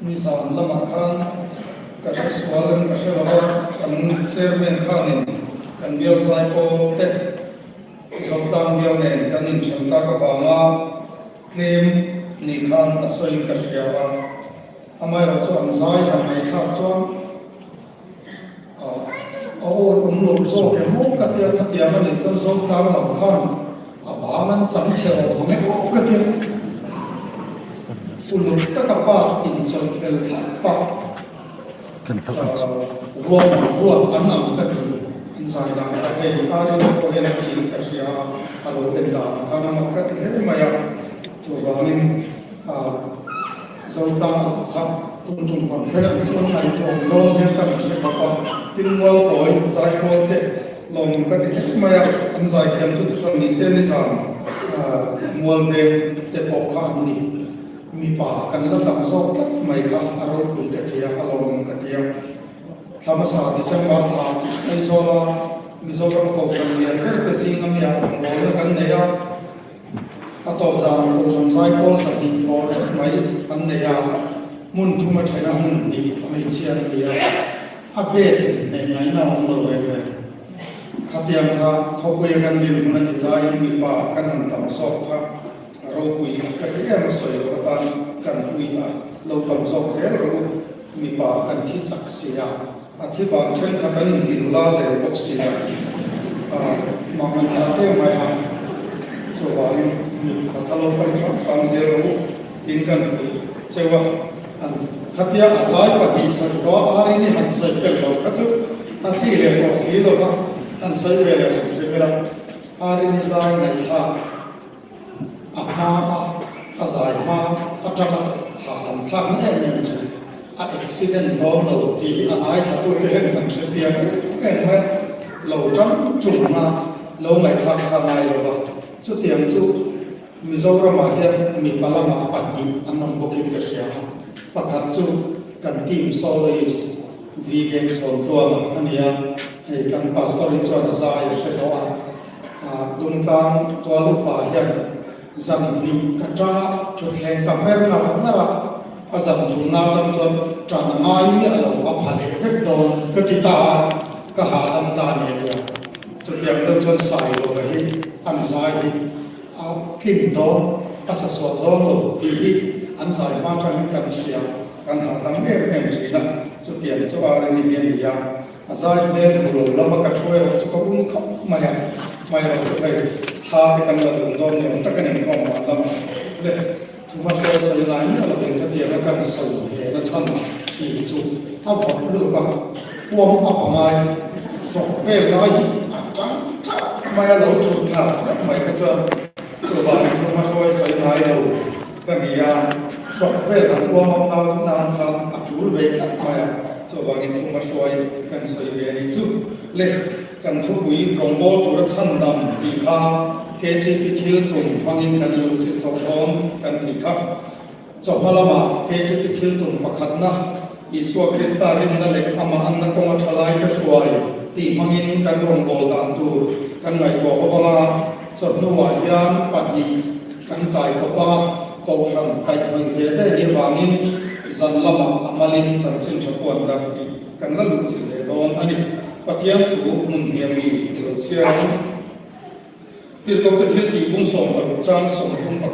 Nizan lamah khan ka hre sual em ka hre lo a, kan chairman khanin kan bial zai pawl te Zotlang bial nen kan inthen tak avanga tlem ni khan a sawiin ka hria a, amaherawh chu an zai han ngaihthlak chuan a awi awm lo zawk em aw ka tia khatiang a nih chuan Zotlang lam khan a bang an chang chhe awm ang em aw ka tia. Uluk taka pa inchawlh fel thlap pah rual rual an ang ka ti. An zai dan kha hei Arina pawh hian a ti ka hria a, a lo en dan ah khan a mak ka ti hle mai a. Chuvangin Zotlang loh kha tum tum conference an ngaihtuah dawn hian ka rawn hre bawk a, tin Mualkawi Zaipawl te lawm ka ti hle mai a, an zaithiam chu thuhran ni se nizan Mualveng te pawh kha an ni. Mipa kan la tam zawk tlat mai kha a ropui ka ti a, a lawmawm ka ti a. Thla hmasa December thla Aizawla Mizoram Kohhran lian ber te zinga mi ah rawngbawlna kan nei a, A tawp zanah Kohhran Zaipawl 2 pawl zet mai an nei a, hmun thum a then a hmun hnih hmeichhia an ti a, a base in hmeh ngaihna a awm lo reng reng. Khatiang kha khawpuia kan din hun a nih laiin mipa kan han tam zawk kha a ropui ka ti em a sawi loh atan kan ui a lo tam zawk zel rawh u, mipa kan thi chak si a. A thi bang thenkhat an inti nula zel bawk si a, mah ngaihsan em mai a, chuvangin mipa kha lo tam hram hram zel rawh u tiin kan fuih cheu a, an khatia a zai pahnih sawi tawh a, Arini han sawi tel lo kha chu a chi leh tawh si lo va, han sawi ve leh hrim hrim ila, Arini zai ngaihthlak a hma a a zai hma atanga hahdam thlakna em em chu a accident dawn lo tih hi a ngaithla tu te hian kan hre chiang em em mai. Lo tang tum a lo ngaihthlak kha ngai lo va, chutiang chu Mizoramah hian mipa lamah pahnih an awm bawkin ka hria a, pakhat chu kan team soloist V Geng Chhawntluanga a ni a, hei kan pastor hi chuan a zai a hre tawh a. Dungtlang tual upa hian zan hnih ka tang a, thutthleng ka hmer ngar ngar a, a zan thumna atang chuan tan a ngai miah lo, a pha leh vek dawn ka ti ta a, ka hahdam ta a ni a tia. Chutiang deuh chuan sai lova hi an zai hi a tling dawn, a sa sual dawn lo tih hi an zai hma atangin kan hria, kan hahdam em em thin a, chutiang chu a rini hi a ni a. A zai hmel hmu lo lama ka thu erawh chu ka ui khawp mai a, hmai erawh chu hei thla te kan la dun dawn ni awm tak a ni khawm van lamah le thuma hruai sawi ngai miah lovin khatianga kan sawi ve na chhan thin chu a vawt lutuk a, puam a pangai hrawk vel lai hi a tang tlat mai a lo thut nghal vek mai kha chuan chuvangin thuma hruai sawi ngai lo ka ni a, hrawk vel han puam up nau nan khan a tul ve tlat mai a. Chuvangin thuma hruai kan sawi ve a nih chu le, kan thupui rawngbâwl tura chhandam tih kha KTP thil tum hmangin kan luh chilh tawh dawn kan tih kha. Chawhma lamah KTP thil tum pakhatna, Isua Krista rinna leh amah anna kawnga tha lai ka hruai tih hmangin kan rawngbâwl dan tur kan ngaihtuah ho vang a, chawhnuah hian pahnih kan kai kawp a. Kohhran kaihhnawih ve ve ni avangin zan lamah a malin chanchin tha puan dar tih kan la luh chilh leh dawn a ni. Pathian thu hmun hniam mi i lo chhiar ang. Tirhkohte thil tih bung 16 chang 31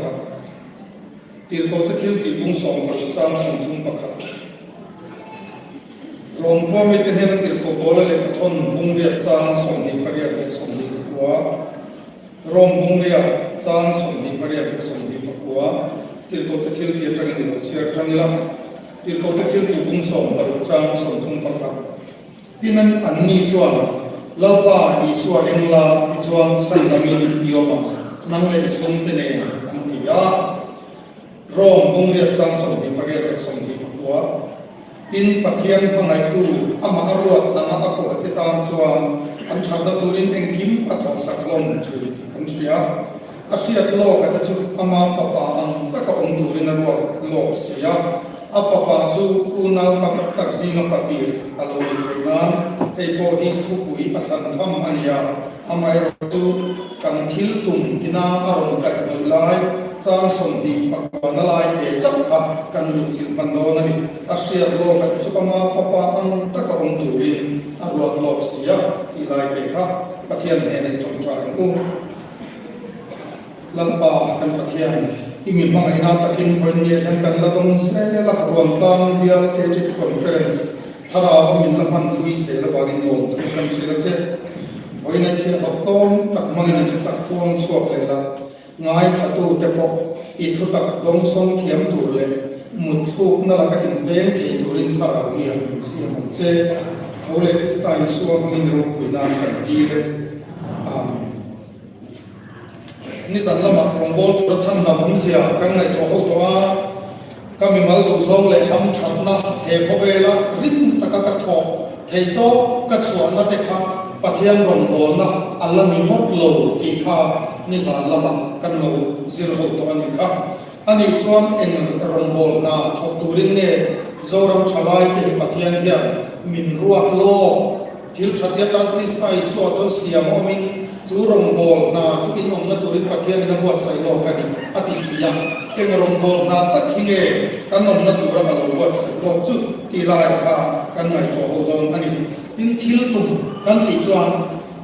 Tirhkohte thil tih bung 16 chang 31 Rom khuami te hnena tirhkoh pawla lehkha thawn bung riat chang 28 leh 29. Rom bungria chang 28 leh 29, Tirhkohte thil tih atangin i lo chhiar tang ila. Tirhkohte thil tih bung 16 chang 31. Tin an ni chuan, Lalpa Isua ring la tichuan chhandamin i awm ang, nang leh i chhungte nen an ti a. Rom bungria chang 28 leh 29. Tin, Pathian hmangaihtu amah a ruat anga a kawhte tan chuan an thatna turin engkim a thawhsak hlawm thin tih kan hria. A hriat lawka te chu ama fapa ang taka awm turin a ruat lawk si a. A fapa chu unau tam tak zinga fatir a lo nih theih nan hei pawh hi thupui a chhan tham a ni a. Amaherawhchu kan thil tum ina a rawn kaih hmuh lai. Chang 28 na lai te chauh kha kan luhchilh hman dawn a ni. A hriat lawk a ti chu ama fapa ang taka awm turin a ruat lawk si a tih lai te kha Pathian hnena i tawngtai ang u. Lalpa kan Pathian, i mi hmangaihna takin vawiin hian kan la dawng zel a, Ruantlang Bial KTP Conference thlarau min la hmanpui zel avangin lawmthu kan hrilh a che. Vawiin a chhiahhlawh tlawm tak hmangin i thutak puang chhuak leh la, ngaithlatute pawh i thutak dawngsawng thiam tur leh mutthlukna laka inveng thei turin thlarau lian min siam ang che. Tho leh Krista Isua hmingin ropui nan kan dil e. Amen. Nizan lamah rawngbâwl tura chhandam awmzia kan ngaihtuah ho tawh a, ka mimal duhzawng leh hamthatna he khawvela rim taka ka thawh theih tawk ka chhuahna te kha Pathian rawngbâwlna a la ni ngawt lo tih kha nizan lamah kan lo zir ho tawh a ni kha. Anih chuan eng rawngbâwl hna thawk turin nge Zoram ṭhalaite hi Pathian hian min ruat lawk? Thil ṭha te atan Krista Isua chuan siam a awmin, chu rawngbâwl hna chu inawmna turin Pathianin a buatsaih lawk a ni, a ti si a. Eng rawngbâwl hna tak hi nge kan awmna tura a lo buatsaih lawk chu tih lai kha kan ngaihtuah ho dawn a ni. Tin, thil tum kan tih chuan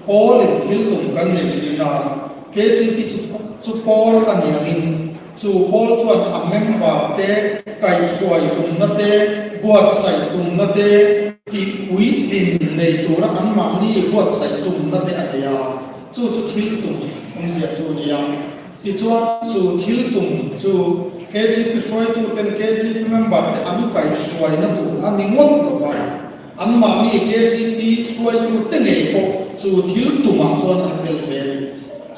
Paulin thil tum kan nei ṭhin a, KTP chu chu Paul a ni angin, Chu pawl chuan a member te kaihhruai tumna te, buatsaih tumna te, tih puitlin nei tura anmahni buatsaih tumna te a nei a, chu chu thil tum awmzia chu a ni a. Tichuan chu thil tum chu KTP hruaituten KTP member te an kaihhruaina tur a ni ngawt lo va, Anmahni KTP hruaitute ngei pawh chu thil tumah chuan an tel ve a ni.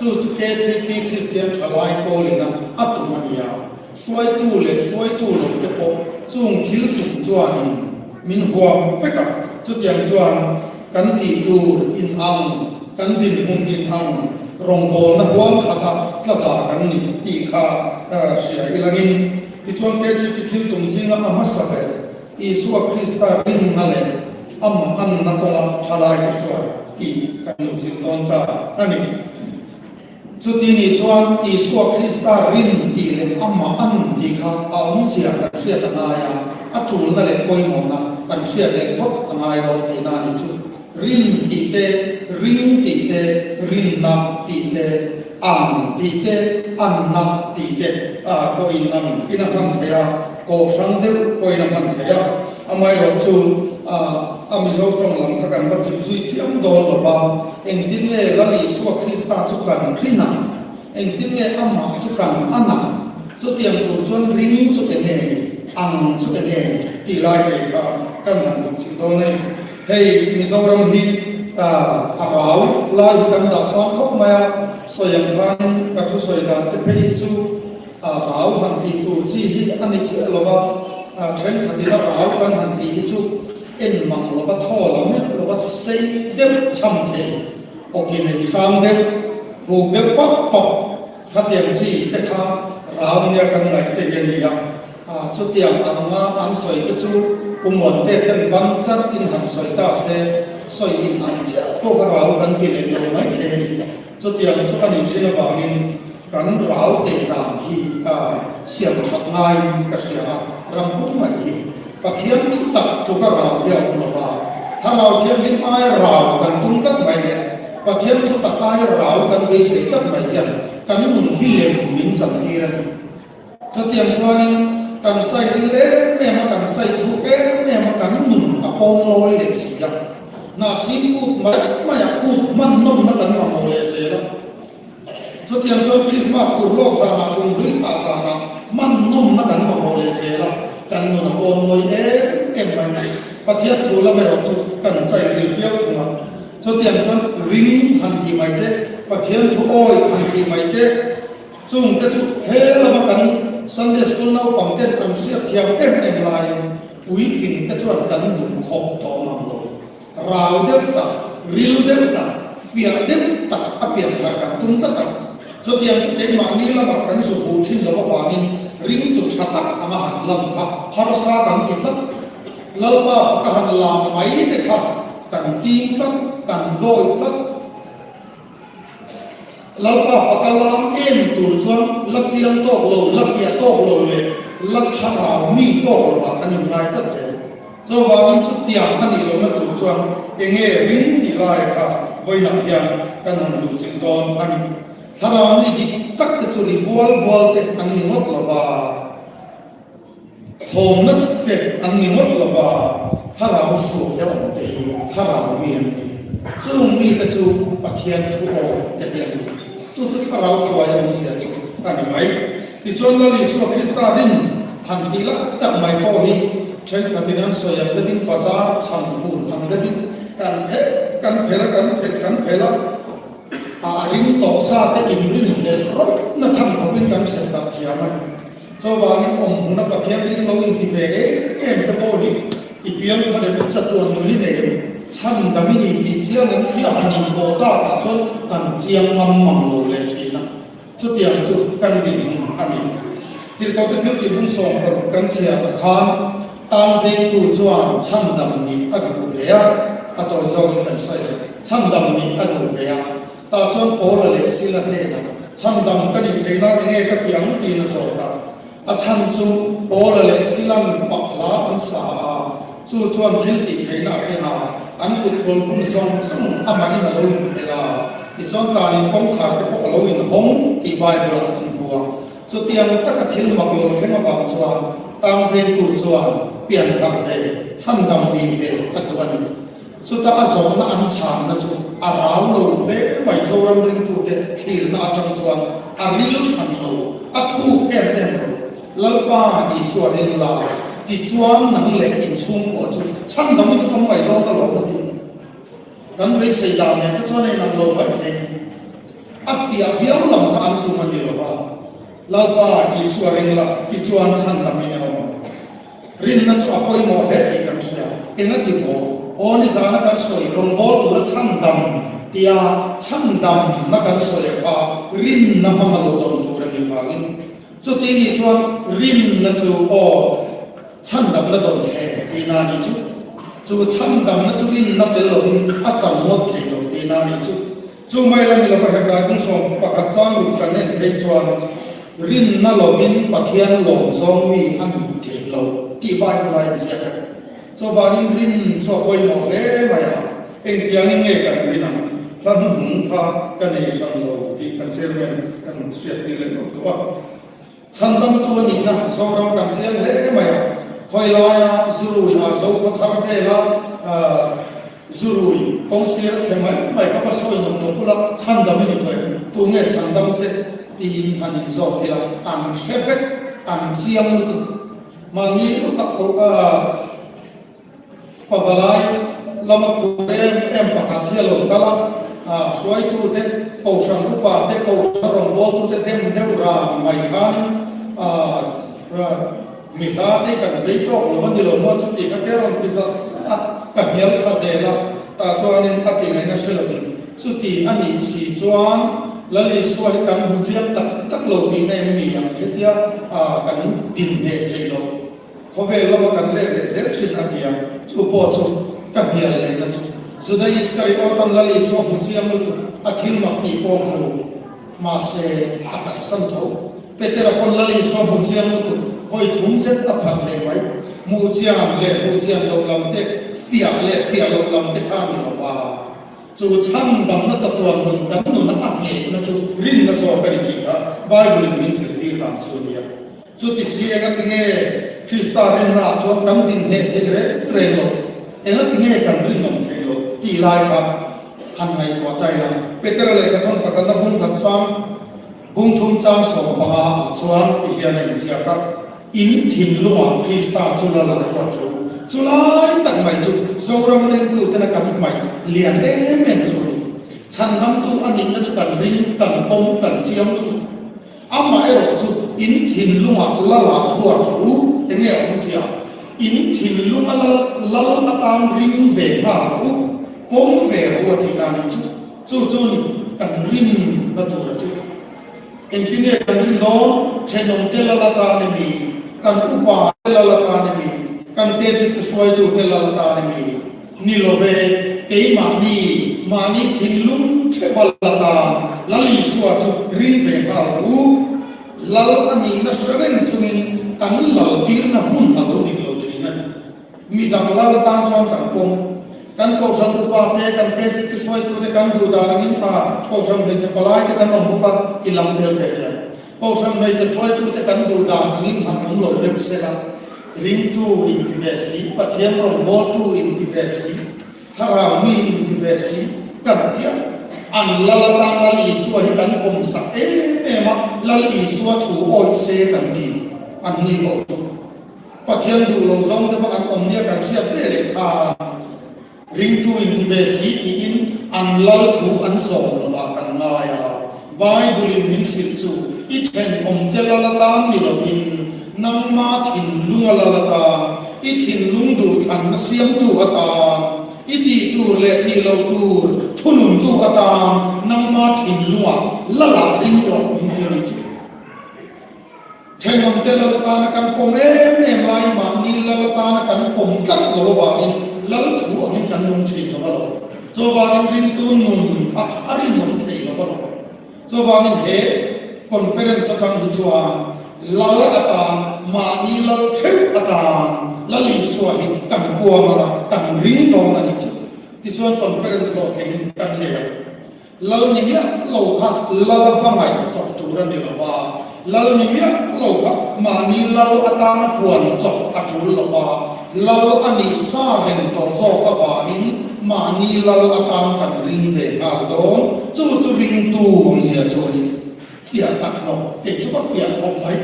Chu chu KTP Kristian thalai pawlina a tum a ni a, hruaitu leh hruaitu lote pawh chung thil tum chuanin min huam vek a, chutiang chuan kan tih tur inang, kan dinhmun inang, rawngbawlna huam khata tla za kan ni tih kha hria ilangin tichuan KTP thil tum zinga a hmasa ber Isua Krista rinna leh amah anna kawnga thalaite hruai tih kan lo zir dawn ta a ni. Chuti nih chuan Isua Krista rin tih leh amah an tih kha a awmzia kan hriat a ngai a, a tulna leh pawimawhna kan hriat leh phawt a ngai dawn tihna a nih chu. Rin tih te, ring tih te, rinna tih te, ang tih te, anna tih te pawhin ang in a hman theih a, kohhran deuh pawhin a hman theih a. Amaherawh chu a Mizo tawng lam kha kan va chim zui chiam dawn lo va, engtin nge Lal Isua Krista chu kan rin ang? Engtin nge amah chu kan an ang? Chutiang tur chuan ring chu enge ni, ang chu enge ni tih lai phei kha kan han hmuh chih dawn a ni. Hei Mizoram hi a rau lai hi kan dah sang khawp mai a, sawi ang khanin ka thusawi dan te phei hi chu a rau han tih tur chi hi a ni chiah lo va, thenkhatin a rau kan han tih hi chu en mang lova thaw la miah lova sei deuh cham thei, awki nei sang deuh, huk deuh pap pap khatiang chi te kha rau nia kan ngaih te hi a ni a. Chutiang anga an sawi te chu Pu Muante ten ban chat in han sawi ta se, sawi in ang chiah pawh ka rau kan ti leh lo mai thei a ni. Chutiang chu a nih thin avangin kan rau teh dan hi siam that ngaiin ka hria a, ram pum mai hi Pathian thu tak chu ka rau hi a awm lo va, Thlarau Thianghlim aia rau kan tum tlat mai leh Pathian thu tak aia rau kan beisei tlat mai hian kan nun hi lem min chantir a ni. Chutiang chuanin kan chai ril em em a, kan chai thuk em em a, kan nun a pawn lawi leh si a. Hnahsin kut mai maiah kut hman nawmna kan mamawh leh zel a. Chutiang chuan Krismas ur lawk zanah, kum hlui chhah zanah hman nawmna kan mamawh leh zel a, kan nun a pawn lawi em em mai. Pathian thu lam erawh chu kan chai ril viau thung a. Chutiang chuan ring han tih mai te, Pathian thu awi han tih mai te, Chungte chu he lama kan Sunday School naupang ten an hriat thiam em em laiin puitling te chuan kan duh khawp tawh mang lo. Rau deuh tak, ril deuh tak, fiah deuh tak a pian thar kan tum tlat a. Chutiang chu keimahni lamah kan zu hmuh thin lo avangin ringtu tha tak anga han lan kha harsa kan ti tlat. Lalpa faka han lam mai te kha kan tim tlat, kan dawi tlat. Lalpa faka lam em tur chuan la chiang tawk lo, la fiah tawk lo leh la thlarau mi tawk lovah kan inngai tlat zel. Chuvangin chutiang a nih lohna tur chuan enge ring tih lai kha vawiinah hian kan han luhchilh dawn a ni. Thlarau mi dik tak te chu ri bual bual te an ni ngawt lova, thawmna dik te an ni ngawt lova, thlarau hruai te awm te hi thlarau mi an ni. Chung mite chu Pathian thu awi te hi an ni. Chu chu thlarau hruai a awmzia chu a ni mai. Tichuan Lal Isua Krista rin han tih lai tak mai pawh hi thenkhatin an sawi ang deuhin bazar chhan fun ang deuhin kan phelh kan phelh a, kan phelh kan phelh a, a ring tawh sa te inrin hlelh rawihna tham khawpin kan hreh tak thiam a ni. Chuvangin awmhmuna Pathian ring lo inti ve em em te pawh hi i piang thar em, chatuan nun i nei em, chhandam i ni tih chiang em hi a han inpawh takah chuan kan chiang ngam mang lo leh thin a. Chutiang chu kan dinhmun a ni. Tirhkohte thil tihbung 16 kan chhiarah khan tan vengtu chuan chhandam nih a duh ve a, a tawi zawngin kan sawi ang, chhandam nih a duh ve a. Tah chuan Paula leh Sila hnenah chhandam ka nih theih nan enge ka ti ang tiin a zawt a. A chhan chu Paula leh Sila'n fak hla an sa a, chu chuan thil tih theihna a keng a, an kut kawl bun zawng zawng amahin a lo inhmel a, tichuan tanin kawngkhar te pawh a lo inhawng tih Bible-ah kan hmu a. Chutiang taka thil mak lo thleng avang chuan tang vengtu chuan pianthar ve, chhandam nih ve a duh a ni. Chuta a zawhna an chhanna chu a rau lo hle mai. Zoram ringtute thlirna atang chuan a ril hran lo, a thuk em em lo. Lalpa Isua ring la, tichuan nang leh inchhungkua chu chhandamin i awm mai dawn alawm a ti. Kan beisei dan nen kha chuan a inang lo mai thei. A fiah viau lam kha an tum a ni lova, Lalpa Isua ring la, tichuan chhandamin i awm ang. Rinna chu a pawimawh hle tih kan hria. Engati maw? Aw nizana kan sawi rawngbâwl tura chhandam tia chhandamna kan sawi kha rinna hmanga lo dawn tur a nih vangin. Chuti nih chuan rinna chu aw chhandamna dawn thleng tihna a nih chu. Chu chhandamna chu rinna tel lovin a chang ngawt thei lo tihna a nih chu. Chu mai la ni lova Hebrai bung 11 chang ruk kan en phei chuan rinna lovin Pathian lawm zawng mi a nih theih loh tih Bible a inziak a ni. Chuvangin rin chu a pawimawh hle mai a, engtiangin nge kan rin ang? Hla hnuhnung kha ka nei hran lo tih kan chairman kan hriattir leh lawk duh a. Chhandamtu a nihna Zoram kan chiang hle mai a, khawi laia zurui ah Zokhaw thar vela zurui kawngsir a chhe mai mai ka va sawi nawk nawk ula chhandam i ni tawh em? Tunge chhandam che? tiin han inzawt ila an hre vek, an chiang lutuk. Mahni lutak pawh Pavalai lama phur em em pakhat hi a lo kal a, hruaitute, Kohhran upate, Kohhran rawngbawltute dem deuh ran mai khanin mi hla te kan vei tawk lo a ni lo maw chuti kha te rawn ti zat zat a, ka hnial thla zel a, tah chuanin a ti ngaihna hre lovin chuti a nih si chuan Lal Isua hi kan hmu chiang tak tak lo tihna em ni ang hetia kan dinhmeh theih loh. Khawvel lama kan let leh zel thin a ti a, chu pawh chu ka hnial lehna chu Juda Iskariot-an Lal Isua hmu chiang lutuk a thil mak tih pawh hmu mahse a kalsan tho. Petera pawn Lal Isua hmu chiang lutuk vawi thum zet a phat leh mai. Hmuh chian leh hmuh chian loh lam te, fiah leh fiah loh lam te kha a ni lova. Chu chhandamna chatuan nun kan nuna a nghehna chu rinna zawk a ni tih kha Bible-in min zirtir dan chu a ni a. Chuti si engati nge Krista rinnaah chuan kan dinhneh theih reng reng loh? Engati nge kan rinawm theih loh? tih lai kha han ngaihtuah ta ila. Petera lehkhathawn pakhatna bung khat chang bung thum chang 15 ah chuan ti hian a inziak a, In thinlungah Krista chu la la ruat ru. Chu lai tak mai chu Zoram ringtutena kan hmaih lian em em chu a ni. Chhandamtu a nihna chu kan ring, kan pawm, kan chiang lutuk. Amah erawh chu in thinlungah lala huat ru, enge a awmzia? In thinlunga lal lal atan ring ve nghal rawh u, pawm ve rawh u a tihna a nih chu. Chu chu ni kan rinna tura chu. Engtin nge kan rin dawn? Thenawmte lal atan emi? Kan upa te lal atan emi? Kan KGP hruaitute lal atan emi? Ni lo ve. Keimahni, mahni thinlung theuha la tan Lal Isua chu ring ve nghal rawh u. Lal a nihna hre reng chungin kan lal tirna hmun a lo dik lo thin a ni. Mi dang lal atan chuan kan pawm. Kan Kohhran upa te, kan KGP hruaitute kan duh dan angin a Kohhran hmeichhe palai te kan awm bawk a, i lam tel ve diam. Kohhran hmeichhe hruaitute kan duh dan angin han awm lo deuh se la, ringtu inti ve si, Pathian rawngbawltu inti ve si, thlarau mi inti ve si kan ti a. An lal atan Lal Isua hi kan pawm sak em em a, Lal Isua thu awih se kan ti an ni ho chu. Pathian duh lo zawng te pawh an awm nia kan hriat ve leh khan ringtu inti ve si tiin an lal thu an zawm lovah kan ngai a. Bible-in min hrilh chu i thenawmte lal atan ni lovin nangma thinlunga lal atan, i thinlung duhthlanna siamtu atan, i tih tur leh tih loh tur thununtu atan nangma thinlunga lalah ring rawh min ti a nih chu. Thenawmte lal atana kan pawm em em laiin mahni lal atana kan pawm tlat lo avangin lal thu angin kan nung thin lo a lo. Chuvangin ringtu nun kha a rinawm thei lo a lo. Chuvangin he conference atang hi chuan lal atan mahni lal theuh atan Lal Isua hi kan puang ang a, kan ring dawn a nih chu. Tichuan conference hlawhtling kan nei ang. Lal ni miah lo kha lal va ngaih chawp tur a ni lo va, lal ni miah lo kha mahni lal atana puan chawp a tul lo va, lal a nih sa reng tawh zawk avangin mahni lal atan kan ring ve nghal dawn, chu chu ringtu awmzia chu a ni. Fiah tak lo, kei chu ka fiah khawp mai.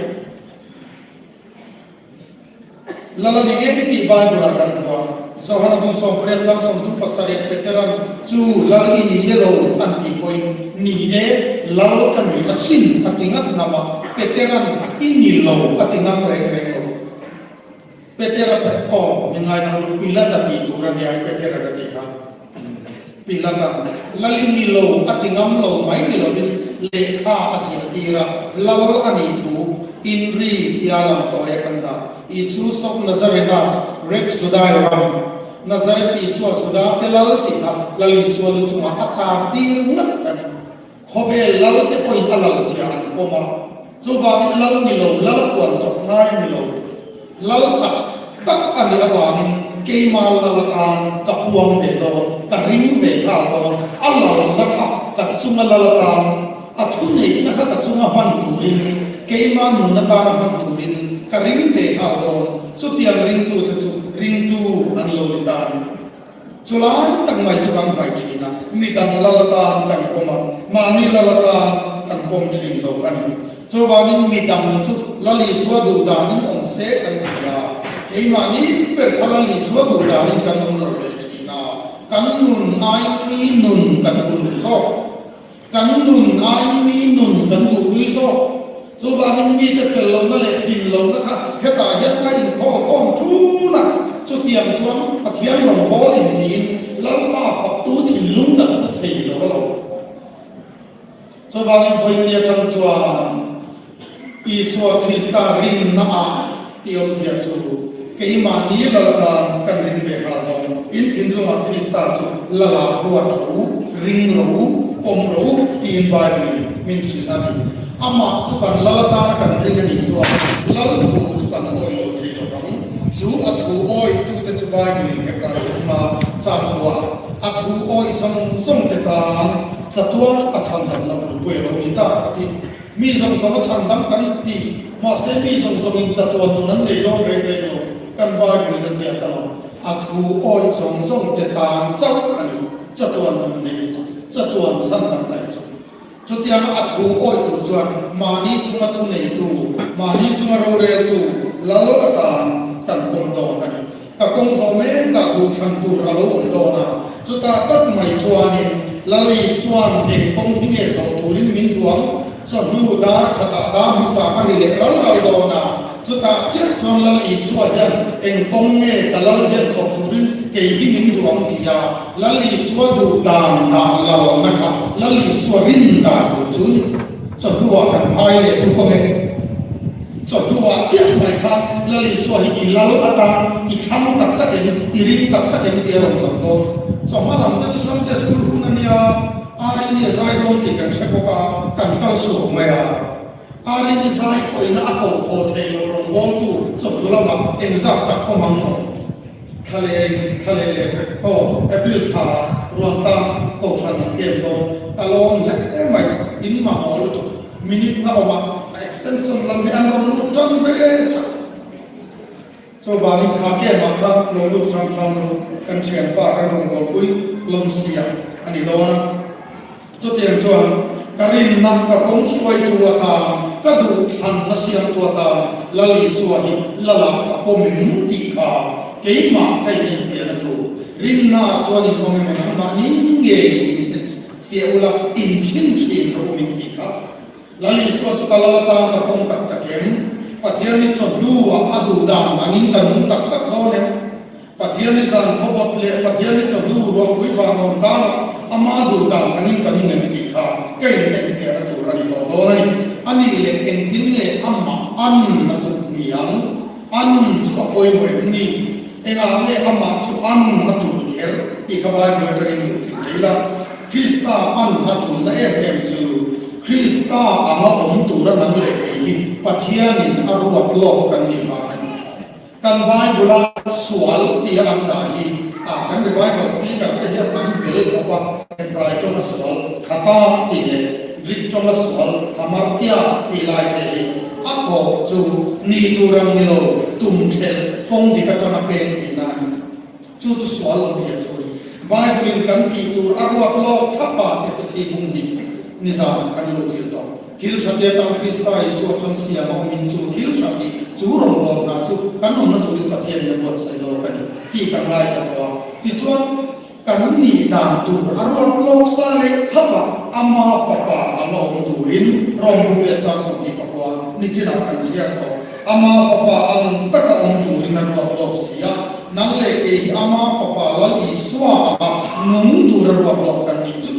Lal a ni em tih Bible-ah kan hmu a. Johana bung 18 chang 37 Petera'n chu Lal i ni e lo an tih pawhin ni e, Lal ka ni asin a ti ngat ngam a, Petera'n i ni lo a ti ngam reng reng lo. Petera pawh aw min ngaidam ru Pilata tih tur a nia Petera'n a tih kha. Pilata'n Lal i ni lo a ti ngam lo mai ni lovin lehkha a ziahtir a, Lal a nih thu Inri tia lam tawi a kan dah. Isus of Nazarenas, Rex Judai ram, Nazareth Isua Juda te Lal tih kha Lal Isua lu chungah a tar tir ngat a ni. Khawvel lal te pawhin a lal zia an pawm a, chuvangin lal ni lo, lal puan chawp ngai a ni lo. Lal tak tak a nih avangin keima lal atan ka puang ve dawn, ka ring ve nghal dawn, a lalna kha ka chunga lal atan, a thuneihna kha ka chunga hman turin, keima nun atana hman turin ka ring ve nghal dawn, chutiang ringtute chu ringtu an lo ni ta a ni. Chulai tak mai chu kan hmaih thin a, midang lal atan kan pawm a, mahni lal atan kan pawm thin lo a ni. Chuvangin midang chu Lal Isua duh danin awm se kan ti a, keimahni ber kha Lal Isua duh danin kan awm lo leh thin a, kan nun aiin mi nun kan uluk zawk. Kan nun aiin mi nun kan duhtui zawk. Chuvangin mite fel lohna leh tlin lohna kha hetah hian a inkhawl khawm thun a, chutiang chuan Pathian rawngbâwl intiin Lalpa faktu thinlung kan pu thei lo va lo. Chuvangin vawiin ni atang chuan Isua Krista rinnaah tih awmzia chu keimahni Laltan kan ring ve nghal dawn. In thinlungah Krista chu Lala ruat rawh u, ring rawh u, pawm rawh u tiin Bible-in min hrilh a ni. Amah chu kan Lal atana kan ring a nih chuan Lal thu chu kan awih lo thei lo vang. Chu a thu awihtute chu Bible-in Hebrai thuma chanpuah a thu awih zawng zawngte tan chatuan a chhandamna bulpui a lo ni ta a ti. Mi zawng zawng a chhandam kan ti, mahse mi zawng zawngin chatuan nun an nei dawn reng reng lo, kan Bible in a ziak a lo. A thu awih zawng zawng te tan chauh a ni, chatuan nun nei chu, chatuan chhandam nei chu. Chutianga a thu awih tur chuan mahni chunga thu neitu, mahni chunga roreltu lal atan kan pawm dawn a ni. Ka kawng zawh mekah duhthlan tur a lo awm dawn a, chutah tak mai chuanin Lal Isua'n eng kawng hi nge zawh turin min duang? Chawhnu dar khatah dar hmasa a ri leh ral ral dawn a, chutah chiah chuan Lal Isua hian eng kawng nge ka lal hian zawh turin kei hi min duang ti a, Lal Isua duh dan dah lalna kha Lal Isua rin dan tur chu ni. Chawhnuah kan phai leh tu kawng e. Chawhnuah chiah mai khan Lal Isua hi i lal atan i thlang tak tak em, i ring tak tak em tih a rawn lang dawn. Chawhma lam te chu Sunday School hun a nia, Arini a zai dawn tih kan hre bawk a, kan kal suak mai a. Arini zai pawhin a koh haw theih loh rawngbawltu chawhnu lamah engzat tak awm ang maw? Thla leh thla leh leh pek aw, April thla Ruantlang Kohhran an kem dawn, ka lawm hle mai, in mamawh lutuk, minute a awm a, a extension lam hi an rawn lut tan ve chak. Chuvangin kha kemah kha lo lut hram hram ru, kan thianpa kan rawngbawlpui lawmsia a ni dawn a. Chutiang chuan ka rinna ka kawng hruaitu atan, ka duh thlanna siamtu atan Lal Isua hi Lala ka pawm em tih kha keimah ka inenfiahna tur. Rinnaah chuan in awm emaw nangmahni ngei inenfiah ula, inchhin thin rawh u min tih kha. Lal Isua chu ka lal atan ka pawm tak tak em? Pathian i chawhnuah a duh dan angin ka nung tak tak dawn em? Pathian i zan khawvawt leh Pathian i chawhnu ruahpui vanrawn karah ama duh dan angin ka nung em tih kha ka inenfiahna tur a ni tawh dawn a ni. A nih leh engtin nge amah an a chuk ni ang? An chu a pawimawh em ni? Engah nge amah chu an a tul kher tih kha Bible atangin luh chilh thei la. Krista an a tulna em em chu Krista anga awm tura nang leh kei hi Pathianin a ruat lawk kan nih vang a ni. Kan Bible-a sual tia an dah hi a kan revival speaker te hian an bel khawp a, Hebrai tawnga sual khata tih leh Greek tawnga sual hamartia tih lai te hi a kawh chu ni tur ang ni lo, tum thelh kawng dik atanga peng tihna a ni. Chu chu sual lo thiam chu a ni. Bible-in kan tih tur a ruat lawk thlap a, Efesi bung hnih nizanah kan luh chilh tawh. Thil tha te atan Krista Isua chuan siam a awmin chu thil tha tih chu rawngbawlna chu kan awmna turin Pathianin a buatsaih lawk a ni tih kan ngaithla tawh a. Tichuan, kan nih dan tur a ruat lawk sa leh thlap a, ama fapa anga awm turin rawngbawlna leh chang 29 nichinah kan chhiar tawh. Ama fapa ang taka awm turin a ruat lawk si a, nang leh kei hi ama fapa Lal Isua anga nung tura ruat lawk kan nih chu.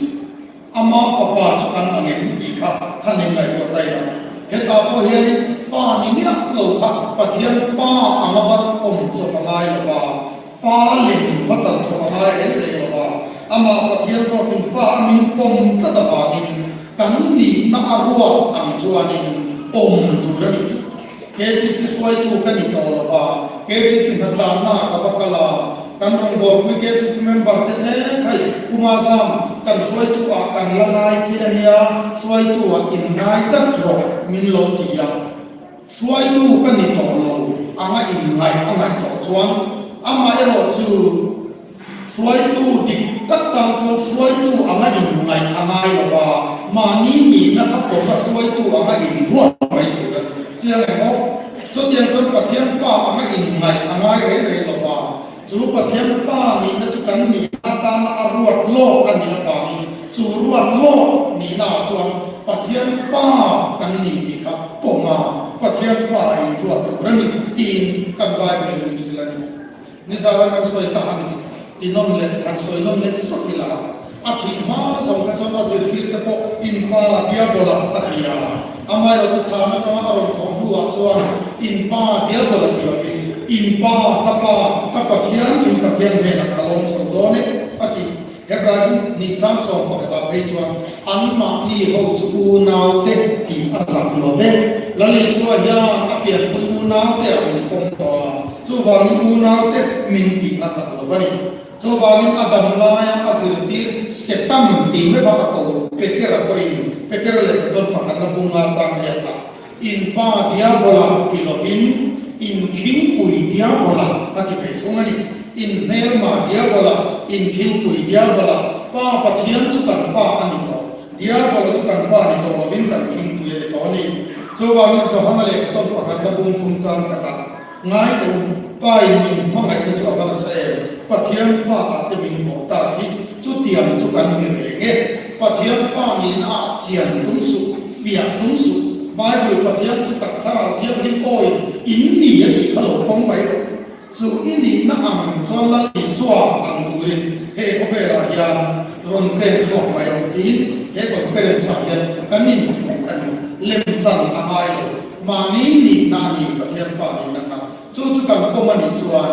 Ama fapa chu kan ang em tih kha han inngaihtuah ta ila. Hetah pawh hianin fa ni miah lo kha Pathian fa anga va awm chawp a ngai lo va, fa lem va chan chawp a ngai reng reng lo va. Amah Pathian zawkin fa a min pawm tlat avangin kan nihna a ruat ang chuanin awm tur a nih chu. KTP hruaitu ka ni tawh lo va, KTP hnatlanna ah ka va kal a, kan rawngbawlpui KTP member te hle khai Kuma Zam kan hruaitu ah kan la ngai che a nia, hruaitu ah in ngai tlat rawh min lo ti a, hruaitu ka ni tawh lo anga in ngaih a ngaih tawh chuan amaherawh chu Hruaitu dik tak tan chuan hruaitu anga inngaih a ngai lo va, mahni nihna kha pawma hruaitu anga inruat mai tur a ni. Chiang em aw? Chutiang chuan Pathian fa anga inngaih a ngai reng reng lo va, chu Pathian fa nihna chu kan nihna atana a ruat lawk a nih avangin chu ruat lawk nihna ah chuan Pathian fa kan ni tih kha pawma Pathian fa a inruat tur a ni tiin kan Bible in min hrilh a ni. Nizara kan sawi ka han ti nawn leh han sawi nawn leh zawk ila, a thih hma zawng kha chuan a zirtir te pawh in pa Diabola a ti a, amaherawh chu thlan atanga a rawn thawh hnuah chuan in pa Diabola ti lovin in pa, ka pa, ka Pathian, in Pathian hnenah ka lawm chho dawn e a ti. Hebrai bung hnih chang 11 ah phei chuan anmahni ho chu unaute tih a zak lo ve. Lal Isua hian a pianpui unaute ah min pawm tawh a, chuvangin unaute min tih a zak lo a ni. Chuvangin a dam laia a zirtir Setan tih meuh a ka ko Petera pawhin Petera lehkha tawn pakhatna bunga chang riatah In pa Diabola ti lovin in khingpui Diabola a ti ve thung a ni. In hmelma Diabola, in khingpui Diabola, Pa Pathian chu kan Pa a ni tawh. Diabola chu kan Pa ni tawh lovin kan khingpui a ni tawh a ni. Chuvangin Johana lehkha tawn pakhatna bung thum chang takah Ngai teh u, Pa in min hmangaihna chu a va nasa em? Pathian fa ah te min vawh tak hi chutiang chu kan ni reng e. Pathian fa nihna ah chian tum suh, fiah tum suh. Bible Pathian chu tak thlarau thianghlim awiin in ni a tih kha lo pawm mai rawh. Chu i nihna ang chuan Lal Isua ang turin he khawvelah hian rawn pen chhuak mai rawh tiin he conference ah hian kan infuh a ni. Lemchan a ngai lo. Mahni nihna a ni, Pathian fa nihna kha. Chu chu kan pawm a nih chuan.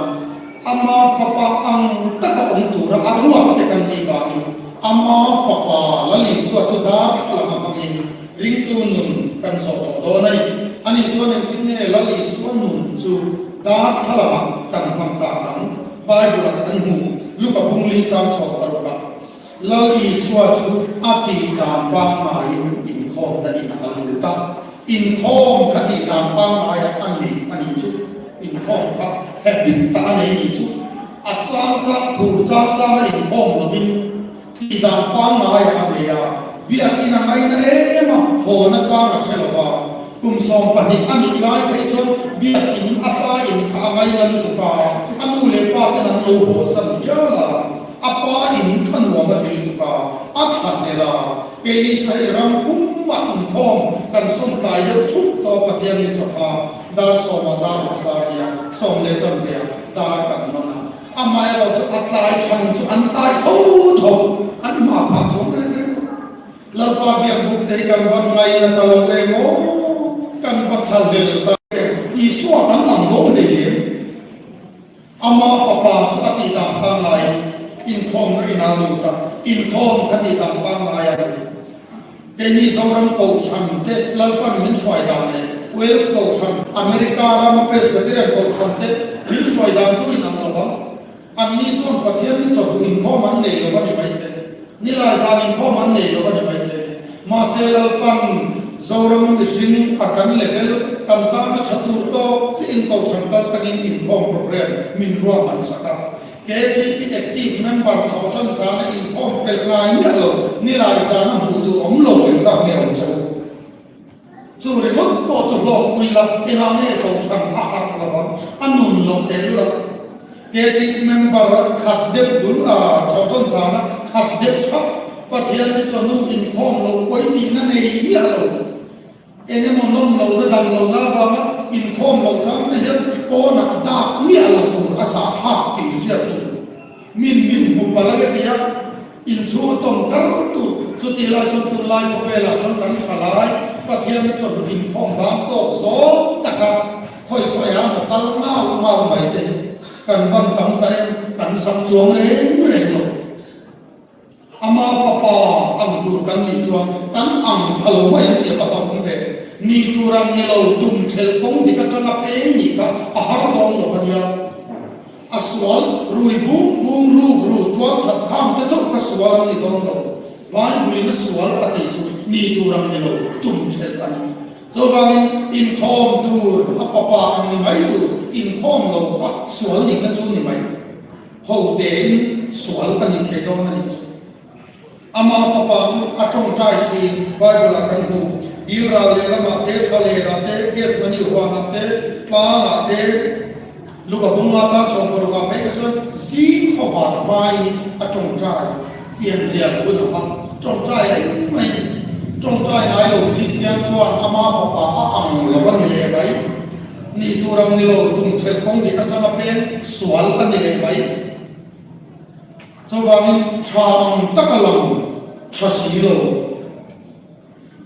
Ama Fapa ang taka awm tura a ruat te kan nih vangin Ama Fapa Lal Isua chu darthlalang a hmangin ringtu nun kan zawh tawh dawn a ni. Ani chuan engtin nge Lal Isua nun chu darthlalangah kan hmang tak ang? Bible-ah kan hmu, Luka bungli chang 16 ah. Lal Isua chu a tih dan pangngaiin inkhawmna inah a lut a, inkhawm kha tih dan pangngaiah a nei a nih chu, inkhawm kha habit ta a nei nih chu, a chang chang phur chang changa inkhawm lovin tih dan pangngaiah a nei a, biakinn a ngaina em a, haw na chang a hre lo va, kum 12 a nih lai phei chuan biakinn a pa in kha a ngaina lutuk a, a nu leh pa ten an lo haw san hial a. A pa in kha nuam a ti lutuk a, a thla tel a, keini chu hei ram pumah inkhawm kan sawm tlai deuh thup tawh a Pathian ni chawp a, dar sawmah dar hmasa a nia, sawm leh chanve ah dar kan nawn a, amaherawh chu a tlai chhan chu an tlai tho tho, an hma phah chhawng reng reng lo. Lalpa biakbuk te hi kan van ngaina ta lo em aw, kan va thla hlel ta em, Isua kan ang dawn hlei em? Ama fapa chu a tih dan pangngaiin inkhawmna inah a lut a, inkhawm kha tih dan pangngai a ni. Keini Zoram Kohhran te Lalpan min hruai dan leh Wales Kohhran, America rama Presbyterian Kohhran te min hruai dan chu inang lo vang. Anni chuan Pathian ni chawhnu inkhawm an nei lo a ni maithei. Nilai zan inkhawm an nei lo a ni maithei. Mahse Lalpan Zoram mihring a kan level kan tana tha tur tawk chiin Kohhran kal tlangin inkhawm program min ruahman sak a. KTP active member thawh tan zana inkhawm pelh ngai miah lo nilai zana hmuh tur awm lo engzat nge awm che u? Chu ringawt pawh chu hlawkpui la, engah nge Kohhran a harh lo vang, a nun loh teh lul a. Catholic member khat deuh dul a, thawhtawn zana khat deuh thap, Pathian ni chawhnu inkhawm loh pawi tihna nei miah lo. Eng emaw nawm lohna dam lohna avanga inkhawm loh chang te hian pawnah dak miah lo tur a zahthlak tih hriat tur. Min min hmu palh a nge tia inchhung a tawm kar tur. Chutih lai chuan tunlai khawvelah chuan kan tha lai Pathian ni chawhnu inkhawm bang tawk zawng taka khawi khawiah maw kal ngau ngau mai te hi kan van tam ta em, kan zak chuang reng reng lo. Ama fapa ang tur kan nih chuan kan ang pha lo mai ang tih a va hlauhawm ve. Ni tur ang ni lo tum thelh kawng dik atanga peng nih kha a har dawn lo a nia. A sual, rui bung bung ruk ru tual that kham te chauh ka sual an ni dawn lo. Bible in a sual a tih chu ni tur ang ni lo, tum thelh a ni. Chuvangin inkhawm tur a fapa ang ni mai tur, inkhawm lo kha sual nihna chu ni mai. Ho tein sual ka nih thei dawn a nih chu. Ama fapa chu a tawngtai thin, Bible-ah kan hmu. Dil ral lehlamah te, thla lerah te, Gethsemane huanah te, tlangah te, Luka bunga chang 16 ah phei kha chuan zing khawvar hmain a tawngtai fianrial hun a hmang. Tawngtai reng mai a ni. Tawngtai ngai lo Kristian chuan ama fapa a ang lo a ni leh mai. Ni tur ang ni lo, tum thelh kawng dik atanga peng sual a ni leh mai. Chuvangin tha ang taka lang tha si lo,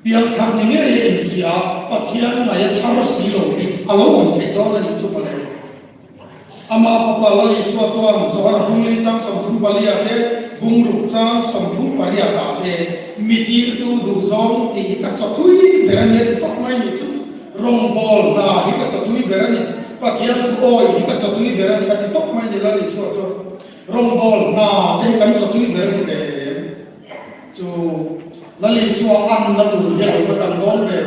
piangthar ni ngei a inhria a, Pathian ngaih a thar si lo hi a lo awm theih dawn a nih chu mawle. Amah fapa Lal Isua chuan Johana bungli chang 34 ah te, bungruk chang 38 ah te, Mi tirtu duhzawng tih hi ka chawtui ber a nia ti tawp mai nih chu. Rawngbawl hna hi ka chawtui ber a ni, Pathian thu awi hi ka chawtui ber a ni a ti tawp mai ni Lal Isua chuan. Rawngbawl hna te hi kan chawtui ber a ni ve em? Chu Lal Isua anna tur hi a lo va tam dawn ve,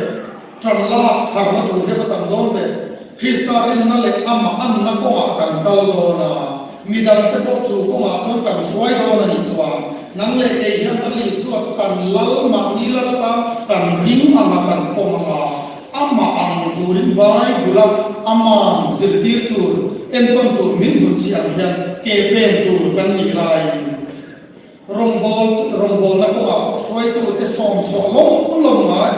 tan lak tharna tur hi a va tam dawn ve. Krista rinna leh amah anna kawngah kan kal dawn a, midangte pawh chu kawngah chuan kan hruai dawn a nih chuan nang leh kei hian Lal Isua chu kan lal mahni lal atan kan ring ang a, kan pawm ang a. Amah ang turin Bible-a aman zirtir tur, entawn tur min hmu chi ang hian ke pen tur kan nih laiin rawngbâwl rawngbâwlna kawngah pawh hruaitute sawm chhuah lawm lawm ngai.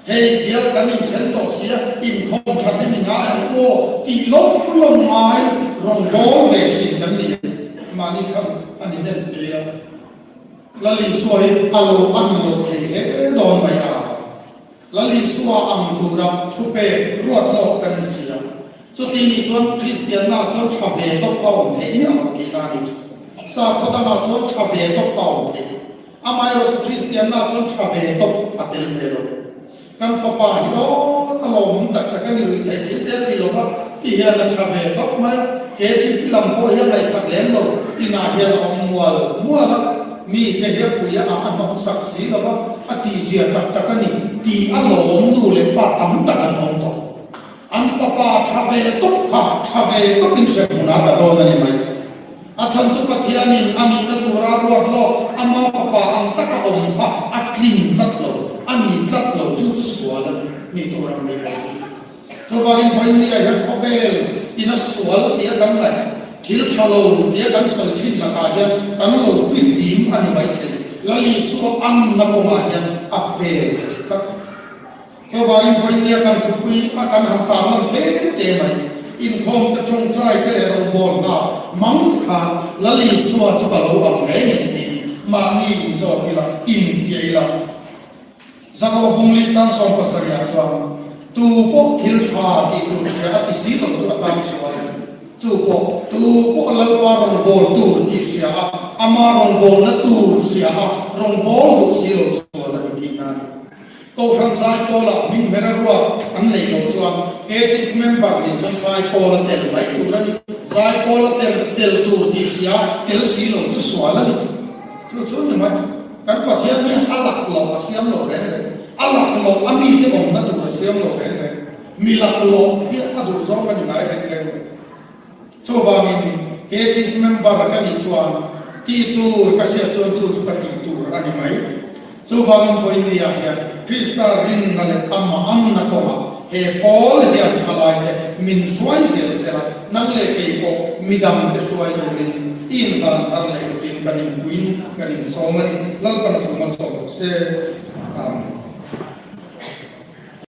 Hei bial kan inthen tawh sia, inkhawm that hi mi ngai ang aw tih lawm lawm ngai rawngbâwl ve thin kan ni em? Mahni khan a ni hnem fe a. Lal Isua hi a lo an lo thei hle dawn mai a. Lal Isua ang tura thupek ruat lawk kan ni si a. Chuti nih chuan Kristianna chuan tha ve tawp a awm theih miah lo tihna a nih chu. Sakhaw dangah chuan tha ve tawp a awm theih. Amaherawh chu Kristianna chuan tha ve tawp a tel ve lo. Kan fapa hi aw a lawmawm tak tak a ni ruih theih thil te a ti lo va, ti hian a tha ve tawp mai a. KTP lam pawh hi a ngaihsak lem lo, inah hian a awm mual mual a, mi te hi a pui a a hnawk sak si lo va, a tihzia tak tak a ni tih a lawm nu leh pa tam tak an awm tawh. An fapa tha ve tawp kha tha ve tawpin hremhmun a tla dawn a ni mai. A chhan chu Pathianin a nihna tura ruat lawk ama fapa ang taka awm kha a tlin tlat lo, a ni tlat lo, chu chu sual a ni, ni tur ang ni lo. Chuvangin vawinia hian khawvel ina sual tia kan ngaih, thil tha lo tia kan sawi thin lakah hian kan lo fihlim a ni maithei, Lal Isua anna kawngah hian a fel thei tlat. Chuvangin vawinia kan thupui a kan han tarlan tlem te mai. Inkhawm te tawngtai te leh rawngbâwl hna mang te khan Lal Isua chu ka lo ang reng em tiin mahni inzawt ila, infiah ila. Jakoba Bungli chang 70 ah chuan, Tu pawh thil tha tih tur hria a ti si lo chu a tan sual a ni. Chu pawh tu pawh Lalpa rawngbâwl tur tih hria a, ama rawngbâwlna tur hria a rawngbâwl duh si lo chu sual a ni tihna a ni. Kohhran Saipawlah hming hmera ruat an neih loh chuan KTP member nih chuan Saipawla tel mai tur a ni. Saipawla tel tel tur tih hria tel si lo chu sual a ni. Chu chu ni mai. Kan Pathian hian a lak loh a siam lo reng reng. A lak loh a mite awmna tur a siam lo reng reng. Mi lak loh hi a duh zawng a ni ngai reng reng lo. Chuvangin, he chief member ka nih chuan tih tur ka hriat chuan chu chu ka tih tur a ni mai. Chuvangin vawinia hian Krista rinna leh amah anna kawngah he pawl hian thalaite min hruai zel sela, nang leh kei pawh midangte hruai turin i inhlan thar leh turin kan infuin kan insawm a ni. Lalpan a thu malsawm rawh se. Amen.